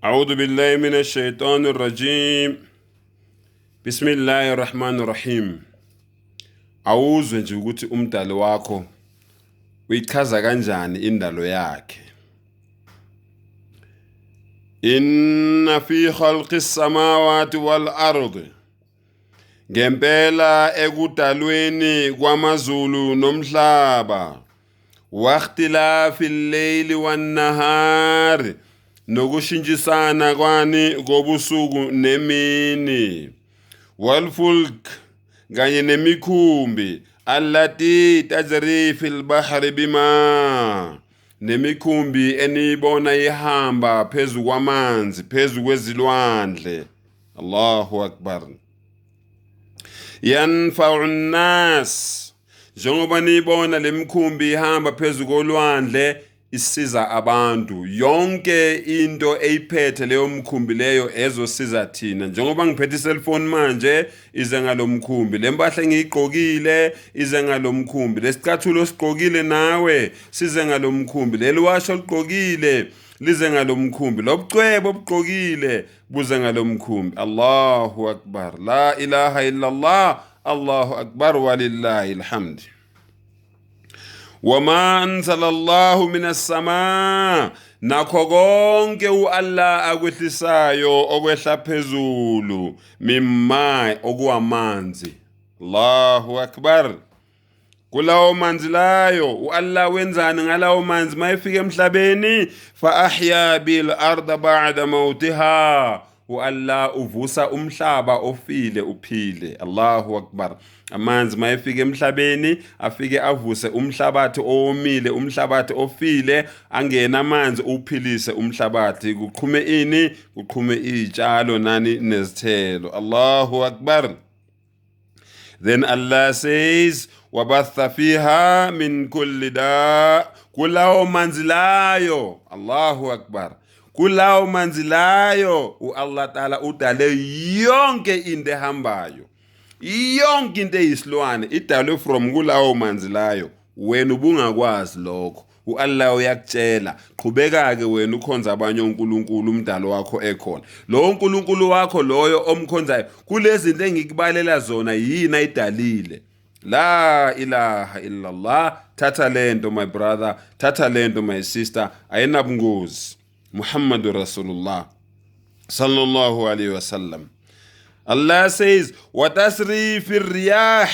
أعوذ بالله من الشيطان الرجيم بسم الله الرحمن الرحيم. Awuzwe nje ukuthi umdali wakho uyichaza kanjani indalo yakhe. Inna fi khalqi samawati wal ardi, ngempela ekudalweni kwamazulu nomhlaba, wakhtilafi lleyli wannahari, nokushintshisana kwani kobusuku nemini, walfulk, kanye nemikhumbi, allati tajri fil bahri bima, nemikhumbi eniyibona ihamba phezu kwamanzi, phezu kwezilwandle. Allahu akbar. Yanfa'u nnas, njengoba niyibona lemikhumbi ihamba phezu kolwandle isiza abantu. Yonke into eyiphethe leyo mkhumbi leyo ezosiza thina. Njengoba ngiphethe iselfoni manje ize ngalomkhumbi, le mpahla engiyigqokile ize ngalomkhumbi, lesicathulo osigqokile nawe size ngalomkhumbi, leli washo oligqokile lize ngalomkhumbi, lobucwebo obugqokile buze ngalomkhumbi. Allahu akbar, la ilaha illa Allah, Allahu akbar, walillahi alhamd. Wama anzala Allahu minas samaa, nakho konke uAllah akwehlisayo okwehla phezulu, mimma, okuwamanzi. Allahu akbar. Kulawo manzi layo uAllah wenzani ngalawo manzi mayefika emhlabeni? Fa ahya bil arda ba'da mautiha, uAllah uvusa umhlaba ofile uphile. Allahu akbar. Amanzi mayefika emhlabeni afike avuse umhlabathi owomile, umhlabathi ofile, angena amanzi uphilise umhlabathi, kuqhume ini? Kuqhume izitshalo nani nezithelo. Allahu akbar. Then Allah says, wabatha fiha min kulli da, kulawo manzi layo. Allahu akbar. Kulawo manzi layo uAllah Ta'ala udale yonke into ehambayo, yonke into eyisilwane idalwe from kulawo manzi layo. Wena ubungakwazi lokho, uAllah uyakutshela. Qhubeka-ke wena ukhonza abanye onkulunkulu, umdalo wakho ekhona. Lowo uNkulunkulu wakho loyo omkhonzayo, kulezi zinto engikubalela zona yini ayidalile? La ilaha illallah. Thatha lento my brother, thatha lento my sister, ayinabungozi. Muhammadur Rasulullah sallallahu alayhi wasallam. Allah says, watasrifi riyah,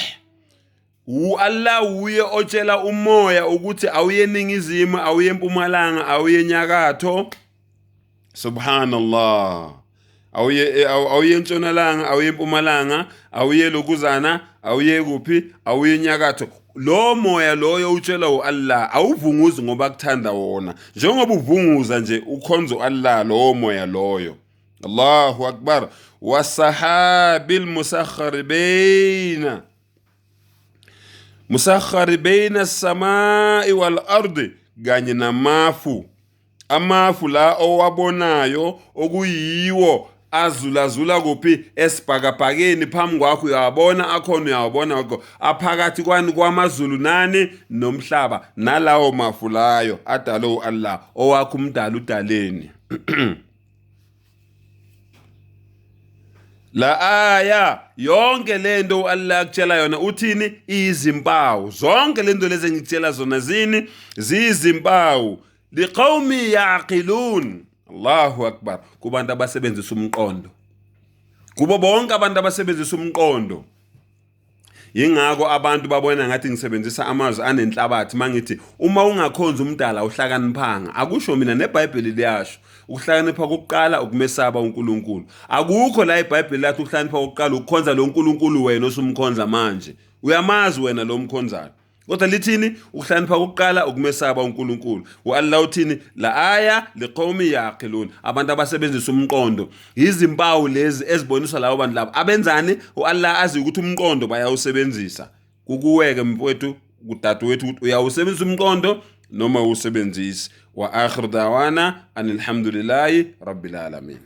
uAllah uye otshela umoya ukuthi awuye eningizimu, awuye empumalanga, awuye enyakatho. Subhanallah. Awuye awuye entshonalanga, awuye empumalanga, awuye lokuzana, awuye kuphi, awuye enyakatho. Lo moya loyo utshela uAllah, awuvunguzi ngoba kuthanda wona. Njengoba uvunguza nje ukhonza uAllah lowo moya loyo. Allahu akbar. Wasahabil musakhkhar baina musakhkhar baina as-samai wal ardi, kanye namafu, amafu la owabonayo okuyiwo azulazula kuphi? Esibhakabhakeni phambi kwakho, uyawabona akhona, uyawabona aphakathi kwani kwamazulu nani nomhlaba, nalawo mafu layo adalwe uAllah. Owakho umdala udaleni? La aya yonke lento uAllah akutshela yona uthini? Izimpawu zonke lento lezi engikutshela zona zini? Zizimpawu. Liqaumi yaqilun. Allahu akbar. Kubantu abasebenzisa umqondo, kubo bonke abantu abasebenzisa umqondo. Yingakho abantu babona ngathi ngisebenzisa amazwi anenhlabathi mangithi uma ungakhonza umdala uhlakaniphanga. Akusho mina, neBhayibheli liyasho. Ukuhlakanipha kokuqala ukumesaba uNkulunkulu. Akukho la iBhayibheli lathi ukuhlakanipha kokuqala ukukhonza lo nkulunkulu wena osumkhonza manje. Uyamazi wena lo mkhonzayo. Kodwa lithini? Ukuhlakanipha kokuqala ukumesaba uNkulunkulu. U-Allah uthini? La aya liqawmi yaqilun. Abantu abasebenzisa umqondo. Izimpawu lezi eziboniswa labo bantu labo. Abenzani? U-Allah azi ukuthi umqondo bayawusebenzisa. Kukuweke mfowethu, kudadewethu ukuthi uyawusebenzisa umqondo noma uwusebenzisi. Wa akhir dawana anilhamdulillahi rabbil alamin.